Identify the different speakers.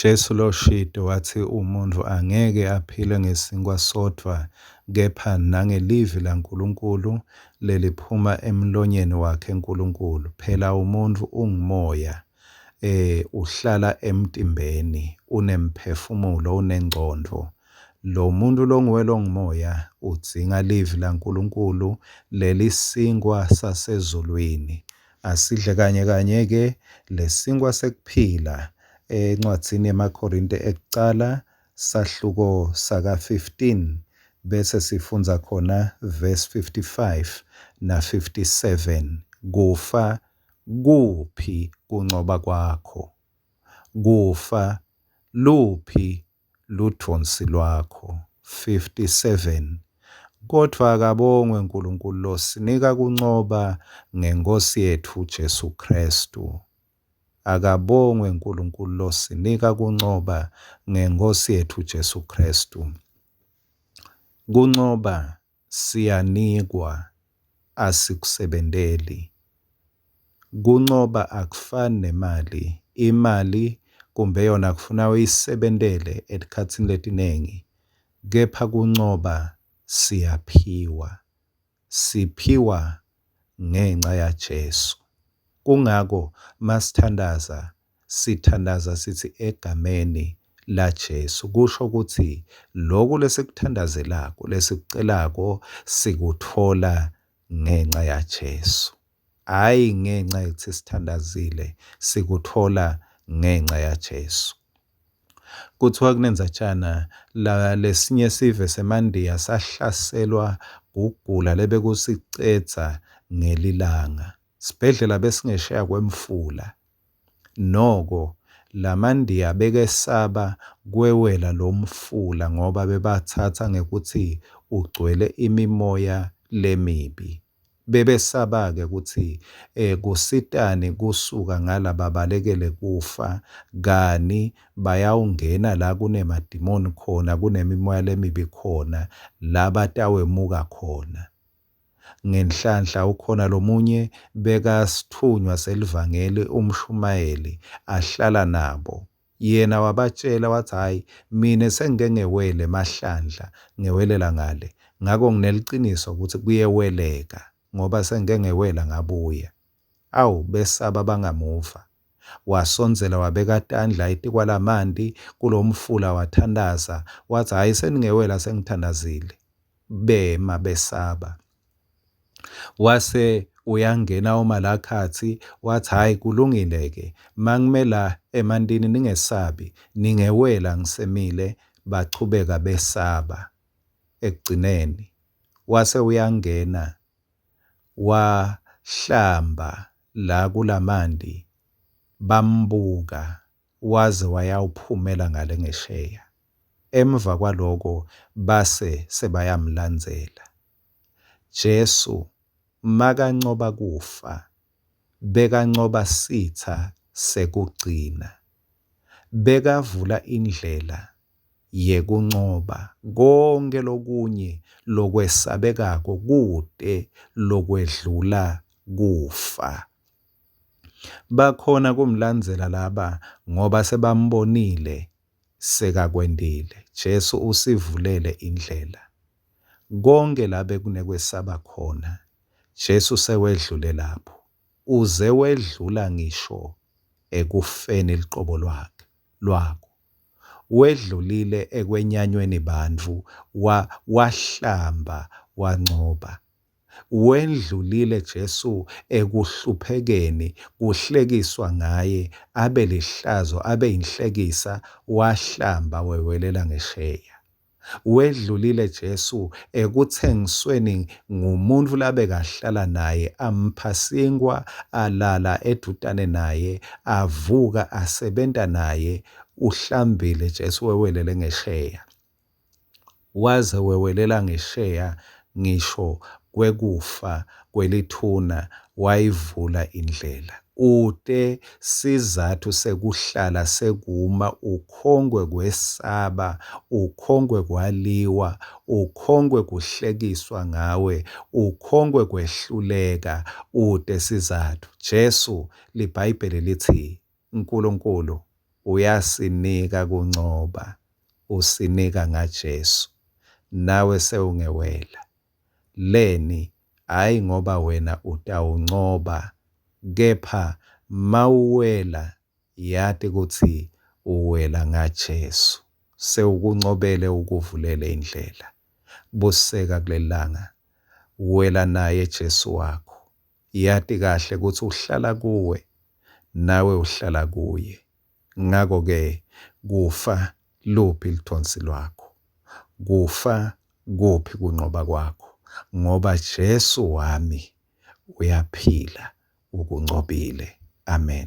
Speaker 1: Jesu loshito watsi umuntfu angeke aphile ngesinkwa sodvwa kepha nangelivi laNkulunkulu leliphuma emlonyeni wakhe Nkulunkulu. Phela umuntfu ungumoya, uhlala emtimbeni, unemphefumulo, unengcondvo. Lo muntu longuwe longumoya udzinga livi laNkulunkulu lelisinkwa sasezulwini. Asidle kanye kanye-ke lesinkwa sekuphila encwadzini yemaKhorinte ekucala sahluko saka-15 bese sifundza khona verse 55 na 57. Kufa kuphi kuncoba kwakho? Kufa luphi ludvonsi lwakho? 57. Kodvwa akabongwe Nkulunkulu losinika kuncoba ngeNkhosi yetfu Jesu Khristu. Akabongwe Nkulunkulu losinika kuncoba ngeNkhosi yetfu Jesu Khristu. Kuncoba siyanikwa, asikusebenteli. Kuncoba akufani nemali. Imali kumbe yona kufuna uyisebentele etikhatsini letiningi, kepha kuncoba siyaphiwa. Siphiwa ngenca yaJesu. Kungako masithandaza sithandaza sithi egameni laJesu, kusho ukuthi loku lesikuthandazelako lesikucelako sikutfola ngenca yaJesu, hhayi ngenca yekuthi sithandazile, sikutfola ngenca yaJesu. Kuthiwa kunendzatshana la lesinye sive semaNdiya sahlaselwa kugula lebekusicedza ngelilanga. Sibhedlela besingesheya kwemfula. Noko lamaNdiya bekesaba kwewela lo mfula ngoba bebatsatsa ngekutsi ugcwele imimoya lemibi. Bebesaba-ke kutsi kusitani kusuka ngala babalekele kufa kani bayawungena la kunemadimoni khona, kunemimoya lemibi khona, la batawemuka khona. Ngenhlanhla ukhona lomunye bekasitfunywa selivangeli umshumayeli ahlala nabo. Yena wabatshela wathi, hhayi mina sengike ngewele emahlandla ngewelela ngale, ngako ngineliciniso ukuthi kuyeweleka ngoba sengike ngewela ngabuya. Awu besaba bangamuva. Wasondzela wabeka tandla etikwalamanti kulomfula wathandaza wathi, hhayi seningewela sengithandazile. Bema besaba. Wase uyangena uMalakatsi wathi, hhayi kulungile-ke mangime la emantini ningesabi, ningewela ngisemile. Bachubeka besaba. Ekugcineni wase uyangena wahlamba la kulamanti, bambuka waze wayawuphumela ngale ngesheya. Emva kwaloko base sebayamlandzela. Jesu makancoba kufa, bekancoba sitsa sekugcina. Bekavula indlela yekuncoba konke lokunye lokwesabekako kute lokwedlula kufa. Bakhona kumlandzela laba ngoba sebambonile sekakwentile. Jesu usivulele indlela. Konke la bekunekwesaba khona, Jesu sewedlule lapho. Uze wedlula ngisho ekufeni luqobo lwakhe lwako. Wedlulile ekwenyanyweni bantfu, wahlamba wancoba. Wendlulile Jesu ekuhluphekeni, kuhlekiswa ngaye, abe lihlazo, abe yinhlekisa, wahlamba wewelela ngesheya. Wedlulile Jesu ekutsengisweni ngumuntu labekahlala naye, ampha sinkwa, alala edvutane naye, avuka asebenta naye. Uhlambile Jesu wewelele ngesheya. Waze wewelela ngesheya ngisho kwekufa kwelithuna, wayivula indlela. Ute sizathu sekuhlala sekuma ukhongwe kwesaba, ukhongwe kwaliwa, ukhongwe kuhlekiswa ngawe, ukhongwe kwehluleka, ute sizathu. Jesu, liBhayibheli lithi, Nkulunkulu Uyasinika kuncoba, usinika ngaJesu. Nawe sewungewela. Leni? Hhayi ngoba wena utawuncoba, kepha mawuwela yati kutsi uwela ngaJesu. Sewukuncobele ukuvulele indlela. Buseka kulelilanga. Wela naye Jesu wakho. Yati kahle kutsi uhlala kuwe, nawe uhlala kuye. Ngako-ke kufa luphi luthonsi lwakho? Kufa kuphi kunqoba kwakho? Ngoba Jesu wami uyaphila, ukuncobile. Amen.